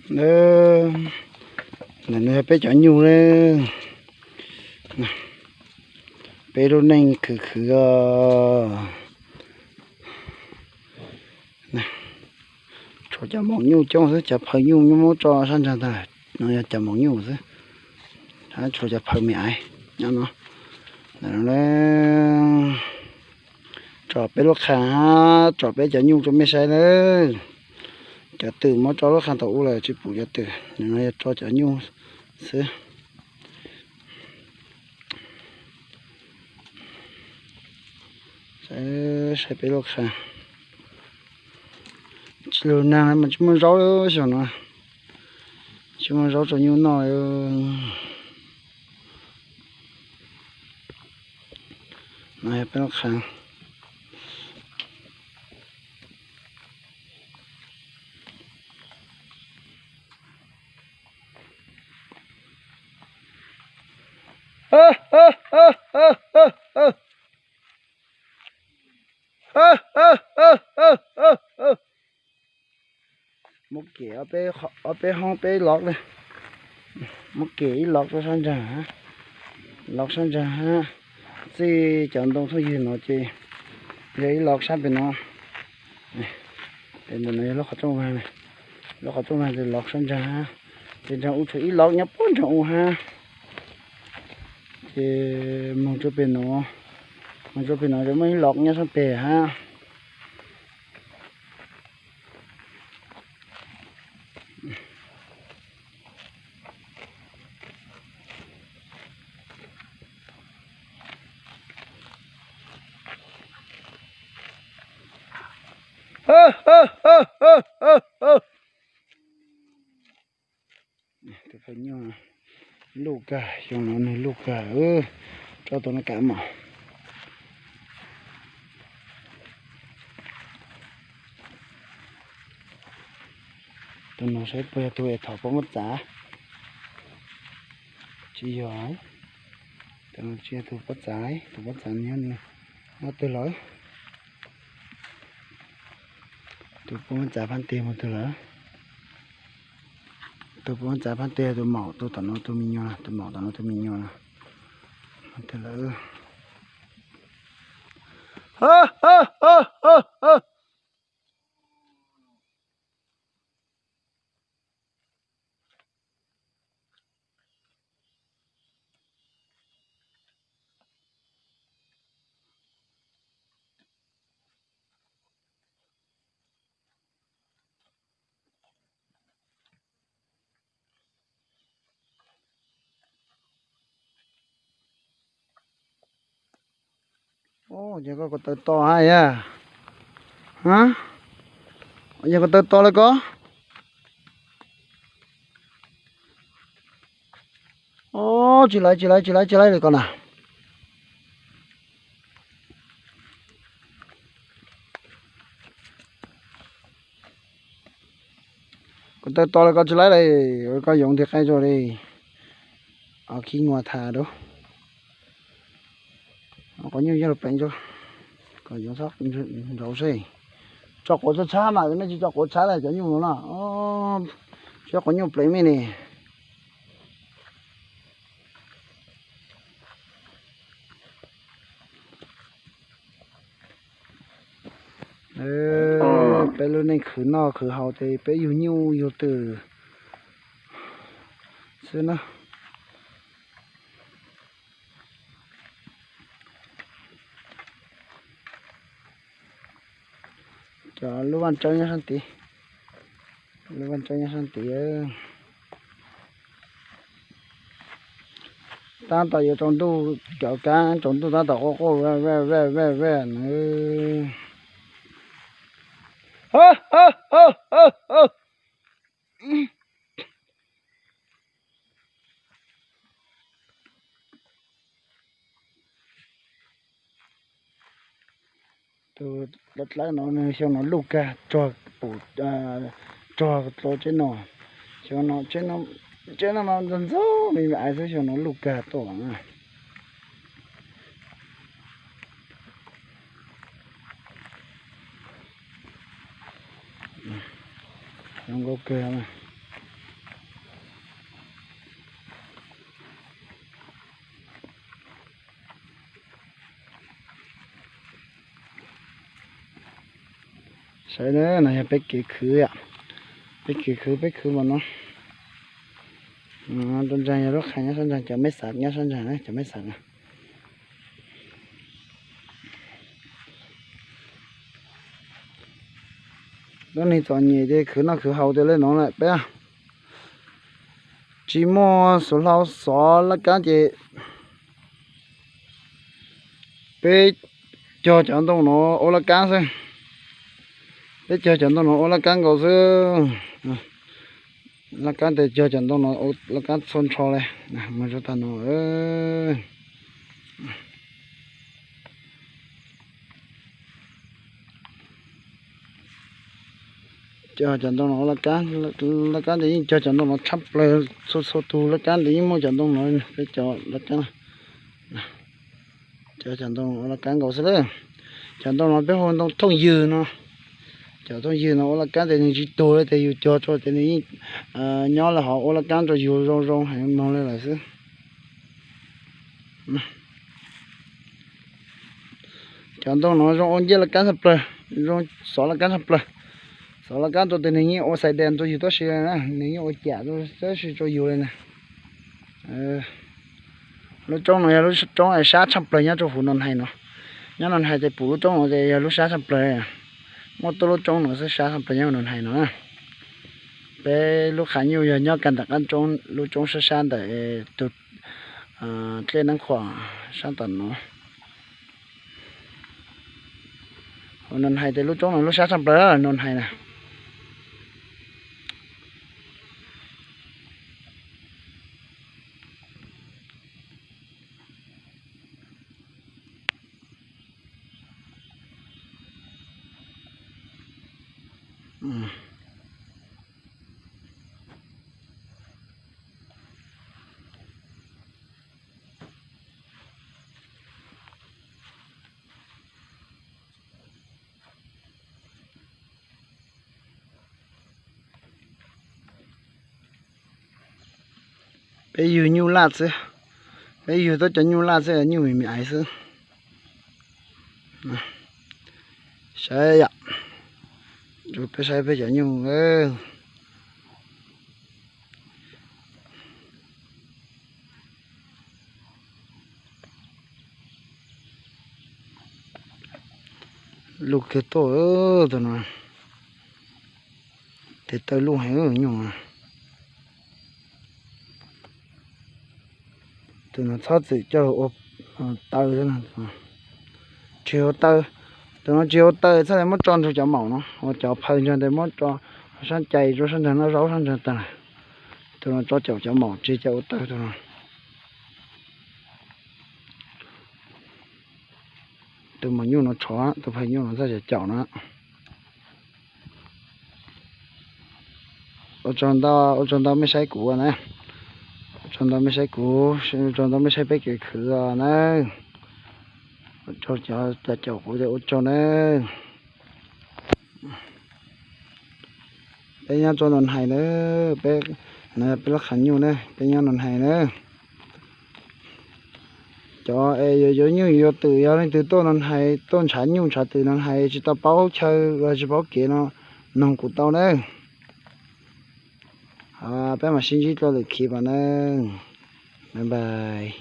Ntawm no yog peb cov nyuj na. Peb lub neej khwv khwv os. Tshuav cov maum nyuj coob xwb, cov phaw nyuj muab tso sab ntsag ntag. No yog cov maum nyuj xwb, tshuav cov phaw me aiv nyob no. Ntawm no tso peb lub qha, tso peb cov nyuj rau mej saib na. Cov twm muab tso lub qha thaum ub lawm tsis pum cov twm, nim no yog tso cov nyuj xwb. Saib peb lub qha, tsis lug nag mas tsis muaj zaub xyoo no, tsis muaj zaub rau nyuj noj. No yog peb lub qha. Muab kem ob peb hoob peb lov li. Muab kem ib lov rau sab ntsag, lov sab ntsag hab. Txij cov ntoo thooj ywg no ces yog ib lov sab pem no. Pem ntawm no yog lub qhov rooj vag, lub qhov rooj vag ces lov sab ntsag hab. Ces nraag u tshuav ib lov nyob puag nraag u hab. Ces moog rua pem no, moog rua pem no ces muaj ib lov nyob sab pem hab. Tus phaw nyuj luj kag, xyoo no nwg luj kag, tso tus no kav mom. Tus no saib puas yog tus es thaum puab muab txav. Tsis yog, tus no tsis yog tus puab txav, tus puab txav nyob twg lawm? Tus puab muab txav phab nteg mus twg lawm? Tus puab muab txav phab nteg tus maum, tus tom no tus me nyuam, tus maum tom no tus me nyuam no. Mus twg lawm? Ces koj ko taw to hab yag. Yog ko taw to le ko. Tsis laiv, tsis laiv, tsis laiv, tsis laiv le ko na. Ko taw to le ko tsis laiv le, koj yoov nti qaib zog le. Khib nyuas tha dua. Qhov nyuj yog lug pleev, kom yoov txhob nrauv seb. Tso quav tshab tshab mas, mej tsis tso quav tshab le cov nyuj no na. Tsis tso quav nyuj pleev mej ne. Peb lub neej khwv noj khwv haus ces peb yug nyuj yug twm xwb na. Cov lub vaj tsawb nyob sab tid, lub vaj tsawb nyob sab tid. Tab tom yuav tsaus ntuj, cov kab tsaus ntuj tab tom quaj quaj vej vej vej vej na. Tus dlawb dlawb no xyoo no luj kag, rog pum, rog dlua tsheb no. Xyoo no tsheb no mas ntxog ntxog me me aiv xwb, xyoo no luj kag tuaj. Zoo nkauj kawg. Tawm no yog peb kev khwv, peb kev khwv, peb khwv mas no. Rau ntseeg yog lub qhov nyob sab ntseeg, cov mej xav nyob sab ntseeg na, cov mej xav na. Lub neej txom nyem ces khwv noj khwv haus tiag li no lawm peb. Tsis muaj xuv hlau xov laj kab ces peb cog cov ntoo no ua laj kab xwb. Peb cog cov ntoo no ua laj kab nkaus xwb. Laj kab tes cog cov ntoo no ua laj kab txhua nrho li. Mus rau tag no. Cog cov ntoo no ua laj kab, laj kab tes yeej cog cov ntoo no tshaj plaws, txhua txhua tus laj kab tes yeej muaj cov ntoo no, peb cov laj kab. Cog cov ntoo no ua laj kab nkaus xwb lawm. Cov ntoo no peb hu ntoo thooj ywg no. Cov thooj ywg no ua laj kab tes nws tsis tuag li, tes yus cog rau tes nws yeej nyob li hov ua laj kab rau yus zoo zoo heev moog li lawm xwb. Cov ntoo no zoo ua ncej laj kab tshaj plaws, zoo xov laj kab tshaj plaws. Xov laj kab rau tes nws yeej ua xais des rau yus tab sis, nws yeej ua cam tab sis rau yus li na. Lub roob no yog lub roob sab tshaj plaws nyob rau huv Noo Hais no. Nyob Noo Hais tes pum lub roob no tes yog lub sab tshaj plaws. Muaj tuaj lub roob no xwb sab tshaj plaws nyob Noo Hais no. Peb lub qhav nyuj yog nyob kag ntawm qab roob, lub roob sab sab ntawm tus dlej Neeb Khuam sab tom no. Noo Hais tes lub roob no lub sab tshaj plaws Noo Hais na. Peb yug nyuj laj xwb, peb yug tuab cov nyuj laj xwb, nyuj me me ais xwb. Saib yom, peb saib peb cov nyuj. Luj kiag tuaj tus no, tes taw luj heev nyuj. Tus no txhob txwm coj ua taw, tsis ua taw. Tus no tsis ua taw, txhob muab tso nrug cov maum no, ua cov phaw ntseeg tes muab tso sab cai rau sab ntseeg noj zaub sab ntseeg tag. Tus no tso caum cov maum tsis coj ua taw tus no. Tus maum nyuj no tshov, tus phaw nyuj no txhob caum no. Ua tsaug ntau, ua tsaug ntau mej saib kuv na. Ua tsaug ntau mej saib kuv, ua tsaug ntau mej saib peb kev khwv na. Ua tsaug cov caum kuv, ua tsaug na. Peb nyob rau Noo Hais na, peb, peb lub qhav nyuj na, peb nyob Noo Hais na. Cov es yuav yuav nyuj yuav twm, yog leej twg tuaj Noo Hais tuaj ntshav nyuj ntshav twm Noo Hais tsis tau paub chaw los tsis paub kev no, noog kuv tau na. Peb mam sib ntsib dua lwm khib mas na. Bye bye.